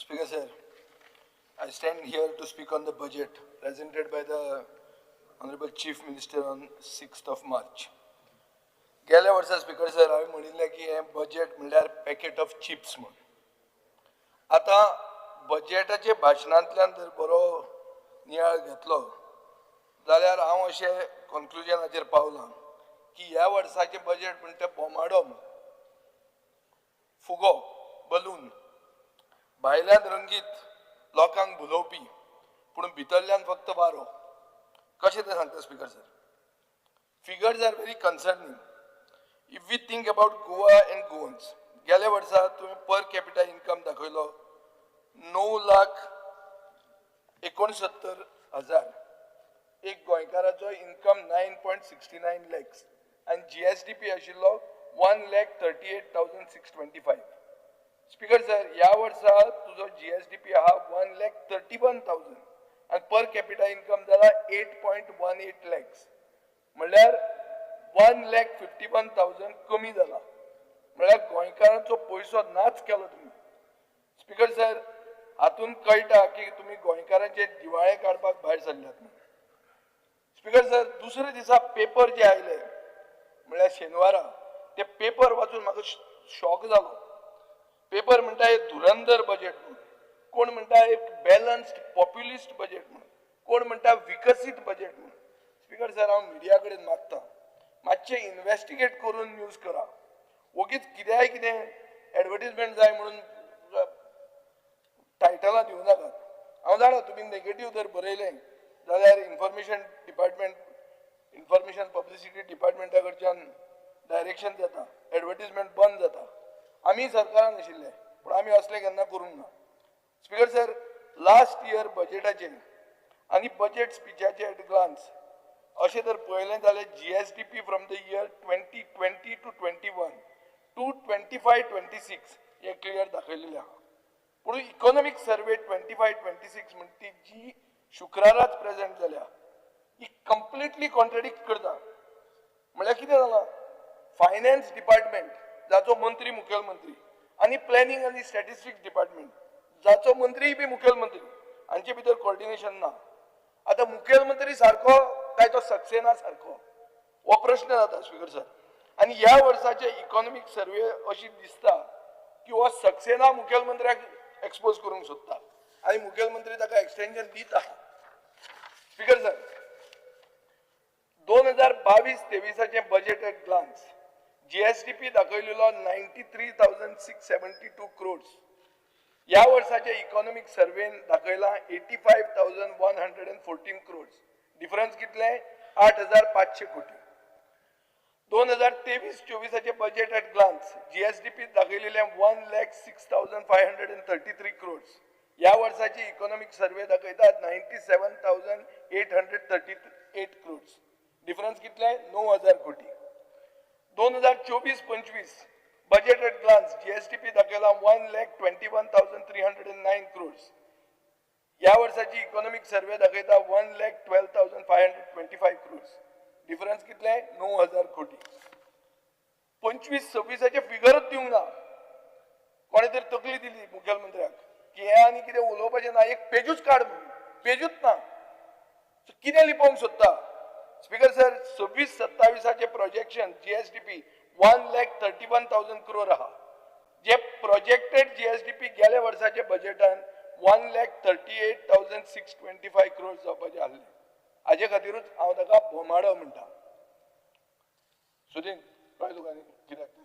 Speaker sir, I stand here to speak on the budget presented by the Honorable Chief Minister on 6th of March. गेल्या वर्सा, speaker sir, हांवें म्हणिल्लें की हें budget म्हणल्यार packet of chips म्हूण. आतां बजेटाचे भाशणांतल्यान जर बरो नियाळ घेतलो जाल्यार हांव अशें कन्क्लुजनाचेर पावलां की ह्या वर्साचें बजेट म्हणटा बोमाडो म्हूण, फुगो, बलून, भायल्यान रंगीत, लोकांक भुलोवपी, पूण भितरल्यान फक्त वारो. कशें तें सांगता, Speaker sir. Figures are very concerning if we think about Goa and Goans. गेल्या वर्सा तुवें पर कॅपिटा इन्कम दाखयलो 9,69,000. एक गोंयकाराचो इन्कम 9.69 lakhs आनी जीएसडीपी आशिल्लो 1,38,625. Speaker sir, ह्या वर्सा तुजो जीएसडीपी आहा 1,31,000 आनी पर कॅपिटा इन्कम जाला 8.18 lakhs, म्हणल्यार 1,51,000 कमी जाला. म्हणल्यार गोंयकारांचो पयसो नाच केलो तुमी. स्पीकर सर, हातून कळटा की तुमी गोंयकारांचे दिवाळे काडपाक भायर सरल्यात म्हणून. स्पीकर सर, दुसरे दिसा पेपर जे आयले, म्हणल्यार शेनवारा, ते पेपर वाचून म्हाका शॉक जालो. पेपर म्हणटा एक धुरंधर बजेट म्हणून, कोण म्हणटा एक बॅलन्स्ड पॉप्युलिस्ट बजेट म्हणून, कोण म्हणटा विकसीत बजेट म्हणून. स्पीकर सर, हांव मिडिया कडेन मागता, मातशें इन्व्हेस्टिगेट करून न्यूज करा. वगीच कित्याय कितें एडवर्टीजमेंट जाय म्हणून टायटलां दिवं नाकात. हांव जाणा, तुमी नेगेटीव जर बरयलें जाल्यार इन्फॉर्मेशन डिपार्टमेंट, इन्फॉर्मेशन पब्लिसिटी डिपार्टमेंटा कडच्यान डायरेक्शन जाता, एडवर्टीजमेंट बंद जाता. आमी सरकारान आशिल्ले, पूण आमी असलें केन्ना करूंक ना. स्पीकर सर, लास्ट इयर बजेटाचेर आनी बजेट स्पिचाचे एट ग्लान्स अशें जर पळयलें जाल्यार GSDP from the year 2020 to 21 to 25-26 हें क्लियर दाखयलेलें आहा. पूण इकॉनॉमीक सर्वे 25-26 म्हणटा ती जी शुक्राराच प्रेझेंट जाल्या, ही कंप्लिटली कॉन्ट्रडिक्ट करता. म्हणल्यार कितें जालां, फायनान्स डिपार्टमेंट जाचो मंत्री मुखेलमंत्री आनी प्लॅनिंग आनी स्टॅटिस्टिक्स डिपार्टमेंट जाचो मंत्रीय बी मुखेलमंत्री, हांचे भितर कॉर्डिनेशन ना. आतां मुखेलमंत्री सारको काय तो सक्सेना सारको, हो प्रश्न जाता, स्पीकर सर. आनी ह्या वर्साचे इकॉनॉमीक सर्वे अशी दिसता की हो सक्सेना मुखेलमंत्र्याक एक्सपोज करूंक सोदता आनी मुखेलमंत्री ताका एक्सटेंशन दिता. स्पीकर सर, 2022-23आचें बजेट एट ग्लान्स, जीएसडीपी दाखयलेलो 93,672 crores. ह्या वर्साचे इकॉनॉमीक सर्वेन दाखयला 85,114 crores. Difference कितले? 8,500 कोटी. 2023-24आचे बजेट एट ग्लान्स, जीएसडीपी दाखयलेले 1,06,533 crores. ह्या वर्साची इकॉनॉमीक सर्वे दाखयता 97,838 crores. Difference कितले? 9,000 कोटी. 2024-25 बजेट एट ग्लान्स, जीएसडीपी दाखयला 1,21,309 crores. ह्या वर्साची इकॉनॉमीक सर्वे दाखयता 1,12,525 crores. Difference कितले? 9,000 कोटी. 25-26आचे फिगरच दिवंक ना. कोणे तरी तकली दिली मुखेलमंत्र्याक की हें आनी कितें उलोवपाचें ना, एक पेजूच काड म्हणून. पेजूच ना. So कितें लिपोवंक सोदता? स्पीकर सर, 26-27आचे प्रोजेक्शन जीएसडीपी 1,31,000 crore आहा. जे प्रोजेक्टेड जीएसडीपी गेल्या वर्साच्या बजेटान 1,38,625 crore जावपाचे आहले. हाजे खातीरूच हांव ताका बोमाडो म्हणटा. सुदीन, कळ्ळें तुका न्ही कित्याक तें?